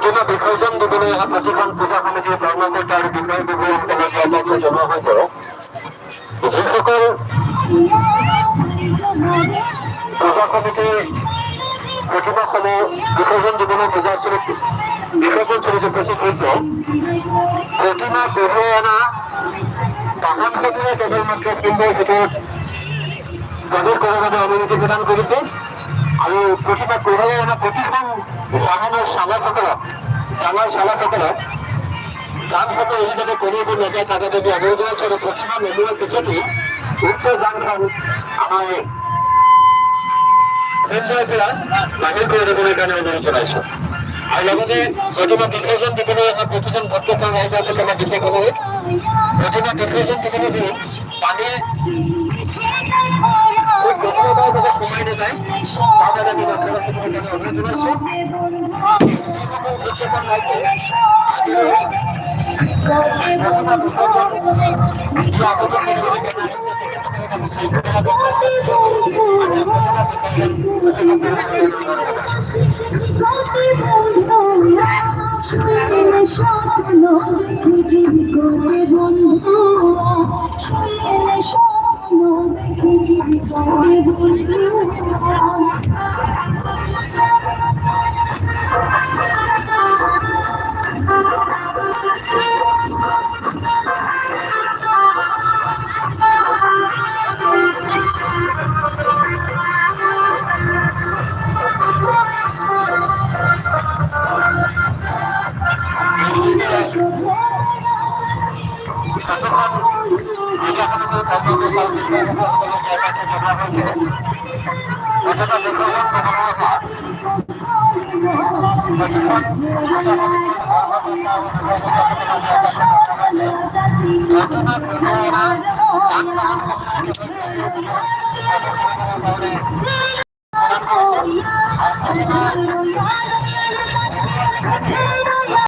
প্ৰতিমা বিসৰ্জন দিবলৈ অহা প্ৰতিখন পূজা সমিতিৰ কৰ্মকৰ্তা আৰু বিষয়ববীয়াসকলক আহ্বান জনোৱা হৈছে, যিসকল পূজা সমিতিৰ প্ৰতিমাসমূহ বিসৰ্জন দিবলৈ পূজাস্থলীত, বিসৰ্জনস্থলীত উপস্থিত হৈছে, প্ৰতিমা কঢ়িয়াই অনা বাহনসমূহে কেৱল মাত্ৰ কুণ্ডৰ ভিতৰত প্ৰৱেশ কৰাৰ বাবে অনুমতি প্ৰদান কৰিছে আৰু প্ৰতিমা কঢ়িয়াই অনা প্ৰতিখন বাহনৰ চালকসকলক যানসমূহ এৰি যাতে কঢ়িয়াব নাযায়, তাৰ বাবে আমি অনুৰোধ জনাইছোঁ। আৰু প্ৰতিমা নমোৱাৰ পিছতেই উক্ত যানখন আমাৰ কেন্দ্ৰৰ পৰা বাহিৰ কৰি দিবলৈ কাৰণে অনুৰোধ জনাইছোঁ। আৰু লগতে প্ৰতিমা বিসৰ্জন দিবলৈ অহা প্ৰতিজন ভক্তপ্ৰাণ ৰাইজৰ প্ৰতি আমাৰ বিশেষ অনুৰোধ, প্ৰতিমা বিসৰ্জন দিবলৈ দি পানীৰ গভীৰতাৰ যাতে সোমাই নাযায়, তাৰ বাবে আমি লক্ষ্য ৰাখিবলৈ কাৰণে অনুৰোধ জনাইছোঁ। যিসকল ভক্তপ্ৰাণ ৰাইজে আজিলৈ প্ৰতিমা বিসৰ্জন দি আবেদন কৰিবলৈ কাৰণে আহিছে, তেখেতসকলক আমি শৃংখলা আমি প্ৰতিমা বিসৰ্জন অনুৰোধ জনাইছোঁ। স্বপ্ন দেখি কৰে বন্ধু, স্বপ্ন দেখি কৰে বন্ধু। যতক্ষণ পূজা সমিতিৰ কৰ্মকৰ্তা আৰু বিষয়ববীয়াসকলক ইয়াৰ জনোৱা হৈছে, প্ৰতিমা বিসৰ্জন দিবলৈ অহা প্ৰতিখন পূজা সমিতিৰ কৰ্মকৰ্তা আৰু বিষয়ববীয়াসকলক ইয়াৰ জনোৱা হৈছে, প্ৰতিমা কঢ়িয়াই অনা যান বাহনসমূহে কেৱল মন্দিৰৰ ভিতৰত প্ৰৱেশ কৰিবলৈ কাৰণে প্ৰদান কৰিছে আৰু প্ৰতিমা